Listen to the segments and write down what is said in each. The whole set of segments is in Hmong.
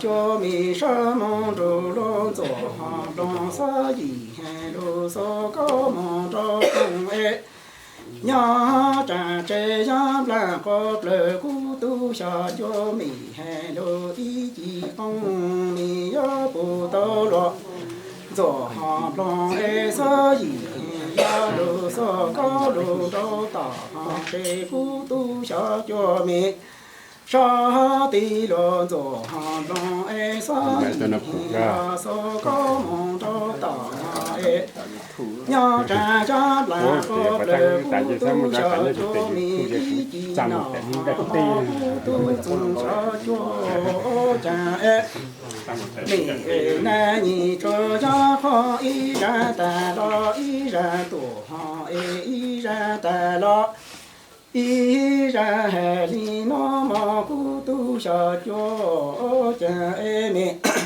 cuab mis sab moog rua lug ntxuam hov nploog xab yim lug xub kaub moog rua koog es nyob tsaam tsev yog nplaag quas plawg kub tub xyom cuab mis lug ib ci qooj mis yuav pum tau luas ntxuam hov nploog es xab yim yog lug xub kaub lug rua tom hov tsev kub tub xyom cuab mis sab tig luas ntxuam hov nploog es xab yim yog xub kaub moog rua tom hov es nyob tsaam cov nplaag quas plawg kub tub xyom cuab mis ib ci no kub tub txoov xyom cuab caag es mis naj nyim tsuas yog qhov ib zag taag los ib zag tuam hov es ib zag taag los ib zag hab li no mog kub tub xyom cuab caag es mis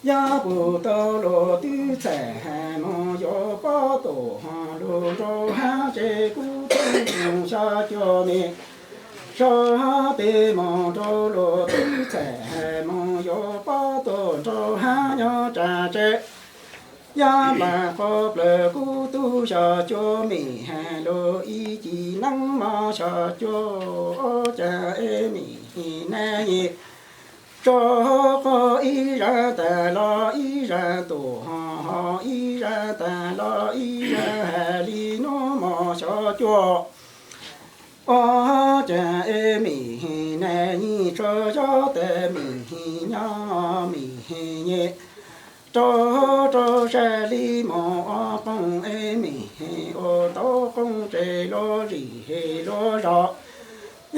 yog pum tau luas tub txhais hab moog yuav pob tuam hov lug rua hab tsev kub tub txoov xyom cuab mis sab tig moog rua luas tub txhais hab moog yuav pob tuam rua hab nyob tsaam tsev yog nplaag quas plawg kub tub xyom cuab mis hab lug ib ci neeb mog xyom cuab caag es mis naj nyim tsuas qhov ib zag taag los ib zag tuam hov ib zag taag los ib zag hab li no mog xyom cuab caag es mis naj nyim tsuas yog taag mis nyob mis nyem rua rua sab li moog ua qoog es mis ua tau qoog tsev luas zim luas zos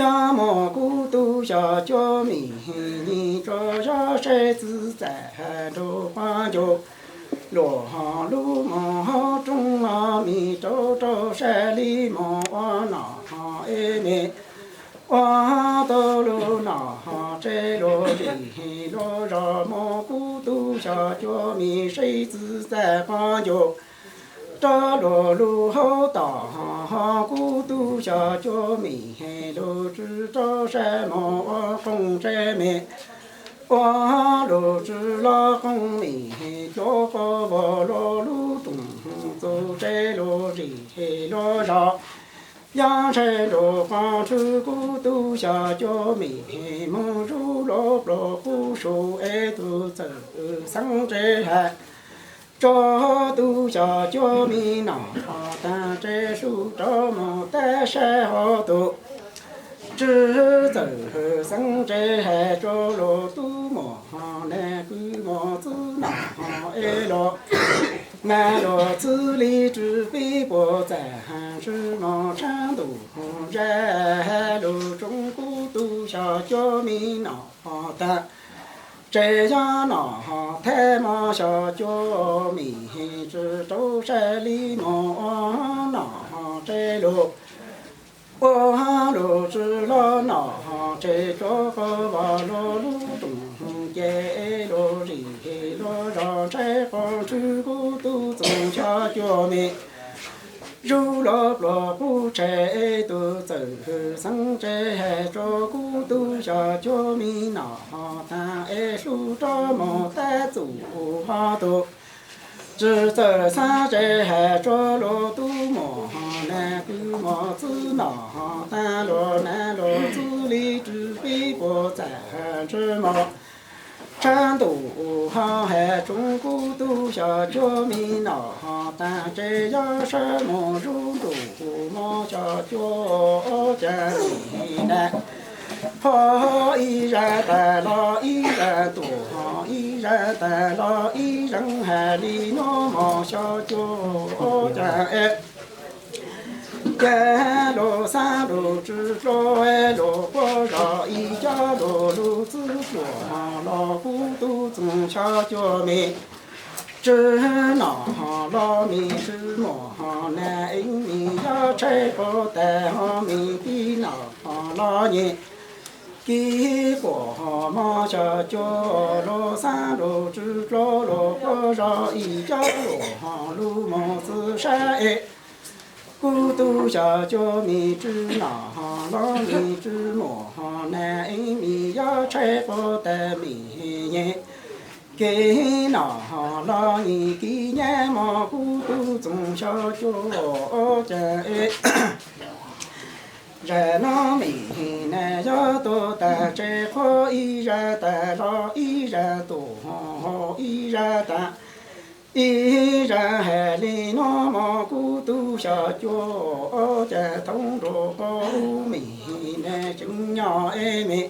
yog moog kub tub xyom cuab mis nyim tsuas yog saib txwv txam hab nrug quas ncuj luas hov lub moog hauv rooj hov mis rua rua sab li moog ua nom hov es mis ua tau lub nom hov tsev luas zim luas zos moog kub tub xyom cuab mis saib txwv txam quas ncuj rua luas lub hauv tom hov kub tub xyom cuab mis lug tsi rua sab moog ua qoog tsev mis ua lug tsi los qoog mis cuab quas vog luas lub rooj txug tsev luas zim luas zos yog ntshe nrug quas ntshwv kub tub xyom cuab mis moog zuj luas pluag qub su es tug txawm xeeb tsev hab tso tub xyom cuab mis nom hov taag tsev su rov moog tab saib hov tug tsi txawm xeeb tsev hab tso luas tub muam hov naj kub muam txwv nom hov es luas naj luas txwv li tsi peb puas txam hab tsi moog tshab ntuj zag hab lug tsoob kub tub xyom cuab mis nom hov taag tsev yog nom hov thab mog xyom cuab mis tsi rua sab li moog ua nom hov tsev lug ua lug tsi los nom hov tsev cuab quas vog luas lub rooj ces luas zim luas zos ntshe quas ntshwv kub tub txoov xyom cuab mis zuj luas pluag qub tshab es tug txawm xeeb tsev hab tso kub tub xyom cuab mis nom hov taag es hlub rov moog tab txug hov tug tsi txawm xeeb tsev hab tso luas tub muam hov naj kub muam txwv nom hov taag luas naj luas txwv li tsi peb puas txam hab tsi moog tshab ntuj hov hab tsoob kub tub xyom cuab mis nom hov taag tsev yog sab moog zuj ntuj moog xyom cuab caag naj hov ib zag taag los ib zag tuam hov ib zag taag los ib zag hab li no mog xyom cuab caag es Ces luas xab luas tsi dlua luas quab zog ib co luas lub txwv pluas hov los kub tub txoov xyom cuab mis tsi nom hov los mis tsi muam hov naj eeb mis yog tshaib quas tas hov mis kib nom hov los nyem kib quas hov mog xyom cuab luas xab luas tsi dlua luas quab zog ib co luas hov lub moog txwv sab es Kuv tub xyom cuab me tswv nom ho los me tswv muam ho na, es me yob tshaib quav tas me nyem. Kev nom ho los me kev nyab mog, kuv tub txoov xyom cuab cas es zaj no me na yog tuag tas tsev qhuav ib zaj tas los ib zaj tuag ho ib zaj tas ib zaj hais li no mog, kuv tub xyom cuab cas thoob nruab qhov ub me na tseem nyob es me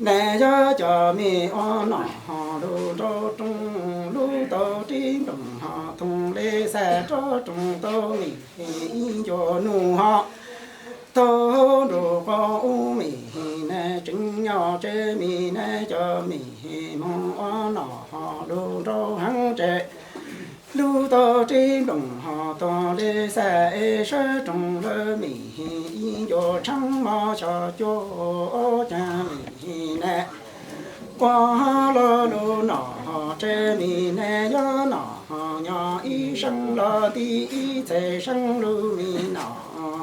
na yog cov me ua nom ho lug nraug rooj lug tau rib nploos ho thoom li xav rov rooj tau me ib ncua nug ho thoob nruab qhov ub me na tseem nyob tsev me na cov me moog ua nom ho lug nraug heev tsev lug tau rib nploos ho thoom li xav es sawv rooj lawm me ib ncua tshaab mog xyom cuab cas me na ua los lug nom ho tsev me na yog nom ho nyob ib seem los nti ib txhais seem lug me nom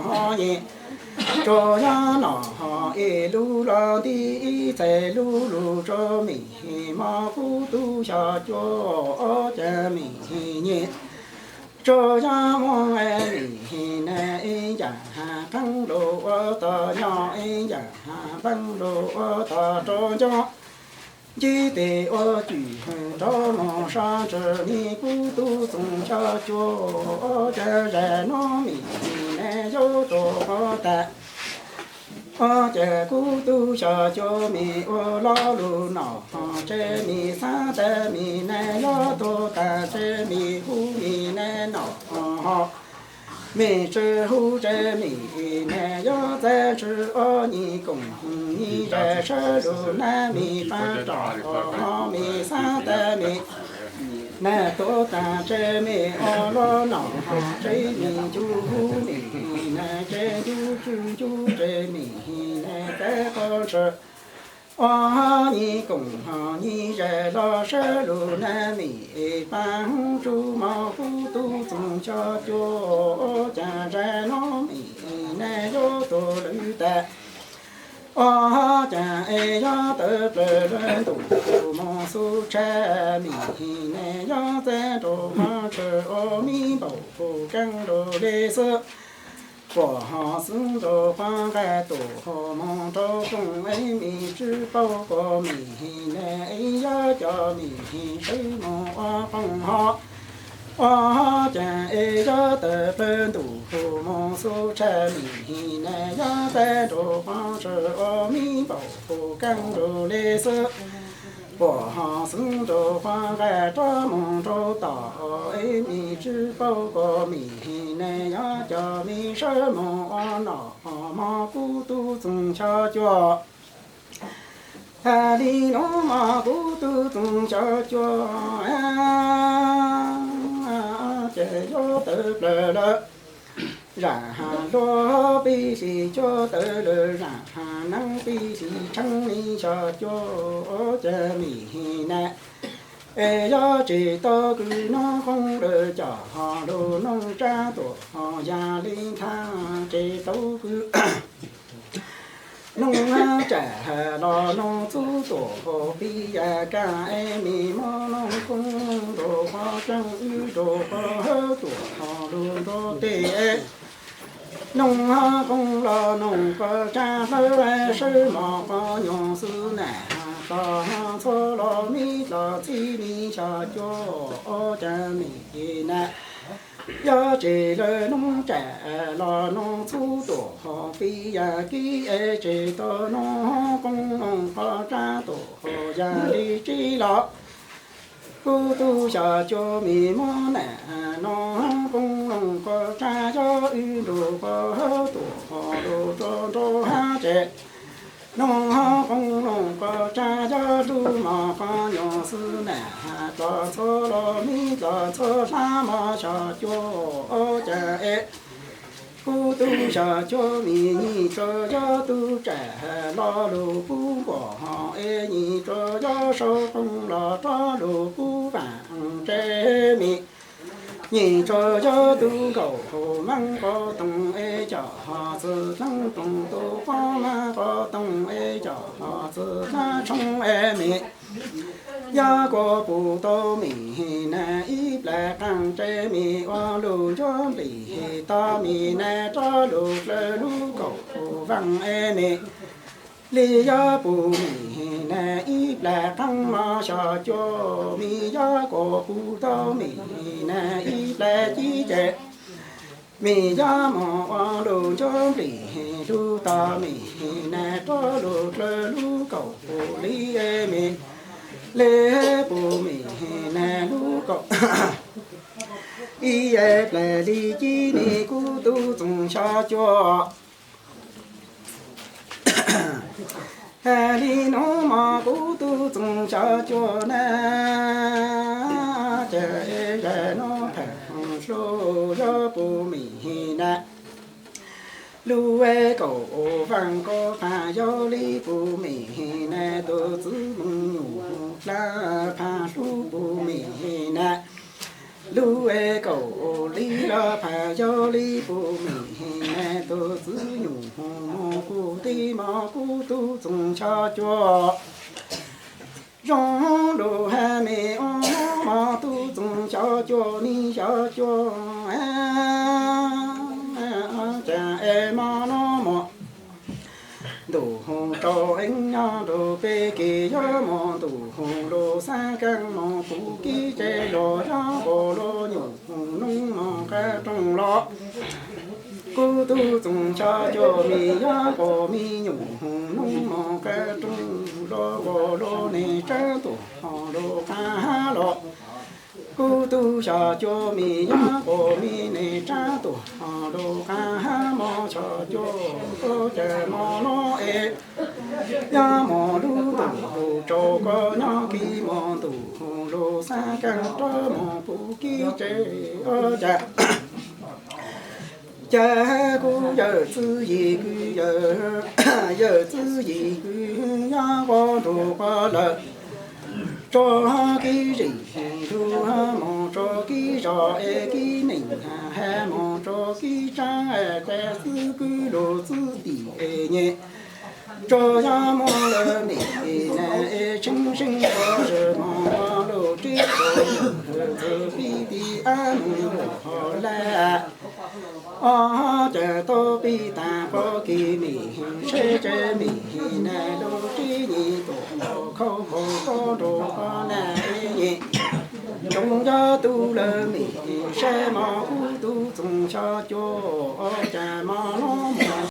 ho yeej tsuas yog nom ho es lug los nti ib txhais lug lug tsuas me mog, kuv tub xyom cuab cas me nyem tsuas yog muaj me na es yam has pheej lug ua tod nyob es yam has pheej lug ua tod rua nco nci tes ua cwm nrov moog sab ntswg ni, kuv tub txoov xyom cuab cas zaj no me na yog tuag tas ua cas kuv tub xyom cuab me ua los lug nom ho tsev me xav tas me na yog tuag tas tsev me hu me na nom ho me tswv hu tsev me na yog txav ntswg ua nyim koom nyim zam sawv lug na me pab rov ho me xav tas me na tuag tas tsev me ua los nom ho tsev me ncu hu me na tsev ncu tswv ncu tsev me na txav qhov ntswg ua nyim koom ho nyim zam los sawv lug na me pab tsuj mog, kuv tub txoov xyom cuab cas zaj no me na yog tuag lawm tas ua cas es yog tawm plawg lawm ntuj moog xub tshab me na yog txav nraug qhov ntswg ua me npaum hu keeb nraug le xwb. Puag ho xub nraug qhov nqaij tuam ho moog rau koog es me tswv paub kuas me na es yog cov me sawv moog ua qoos ho ua cas es yog tawm plawg ntuj hu moog xub tshab me na yog txav nraug qhov ntswg ua me npaum hu keeb nraug le xwb. Puag ho xub nraug qhov nqaij rov moog rau tom es me tswv paub kuas me na yog cov me sawv moog ua nom mog, kuv tub txoov xyom cuab tas li no mog, kuv tub txoov xyom cuab ces yog tawm plawg lawm. Zam has luag pib hlis cuab tawm lawm, zam has neeb pib hlis tsheeb li xyom cuab cas me na es yog tsis tau kws noog qoob lawm cov ho lug noog tsab tuam ho yam li nthav tsis tau kws noog tsam has los noog txhub tuam ho pib yam kag es me moog noog koob noog nraug qhov tseeb wb nraug qhov hawb tuam ho lug nraug tej es noog ho koob los noog qhov tsab hlawv sawv mog qhov nyoog xwb na has txog ho txhua los me los txhij li xyom cuab cas me na yog tsis lawv noog tsam los noog txhub tuam ho pib yam kib es tsis tau noog koob noog qhov tsab tuam ho yam li tsib los kuv tub xyom cuab me moog na noog koob noog qhov tsab yog wb nraug qhov hawb tuam ho lug rua nraug hab tsev noog koob noog qhov tsab yog lug mog qhov nyoog xwb na has txog txhua los me txog txhua hlab mog xyom cuab cas es kuv tub xyom cuab me nyij tsuas yog tub tsam los lug kub npuam ho es nyij tsuas yog sau qoob los rov lug kub vaam tsev me Nyiam tso yog tub nkaus hu Vaaj Quv Tooj es cov ho txwv dlaab toog, tub Quv Vaaj Quv Tooj es cov ho txwv dlaab tshoob es mim. Yog kuas pum tau mim na ib plag qaab tsev, mim ua lug ncuab nplig tau mim na rov lug dlawg lub kaum vaaj es mim. Li yog pum mim na ib plag qaab mov xyom cua, mim yog kuas pum tau mim na ib plag cib ces, mim yog moog ua lug ncuab nplig lug tau mim na rov lug dlawg lub kaum li es mim. Li pum mim na lub kaum ib plag li cib, mim kuv tub txoov xyom cua. Has li nuav mog kuv tub txoov xyom cua na, ces zag nuav phaam hlob yog pum mim na lub kaum vaaj, kuv phaam yog li pum mim na tug txwv moog nyuam dlaab, phaam lub pum mim na lub kaum li los phaam yog li pum mim na tug txwv nyuam moog kuv tib mog kuv tub txoov xyom cua. Zoo lug has mim ua mog tub txoov xyom cua, mim xyom cua. Cas es mog nuav mog ntuj hu rau eeb nyob nrug peb kis, yog mog ntuj hu lug xav kaaj mog puv kib tsev los, yog nkaus lug nyuam hu noob mog qab rooj los. Kuv tub txoov xyom cua, mim yog nkaus mim nyuam hu noob mog qab rooj los, nkaus lug neeg tsaab tuaj ho lug qab hab los. Kuv tub xyom cua, mim yog nkaus mim neeg tsaab tuaj ho lug qab hab mog xyom cua. Koj cas mog nuav es yog mog lub ntuj hu rau koj nyob kis, mog ntuj hu lug xav kaaj rov mog puv kib tsev os. Cas, cas kuv yawm txwv yim kws, yawm txwv yim kws yog nqua nrug quas lawm, tso kib zim lug mog tso kib zog es kib neeg has mog tso kib tsaab, cas xwb kws lug xwb tim es nyem. Tso yog mog lawm mim na es tshee seeb tso zag mog ua lug tsib tug txwv pib tim ab moog lug ho lawm. Ob cas tau pib taag pog kis mim seb tsev mim na lug tsib nyim tuam khauj khaus pob nrug pob na es nyem. Tsoom yog tub lawm mim saib mog kuv tub txoov xyom cua, ob cas mog nuav mog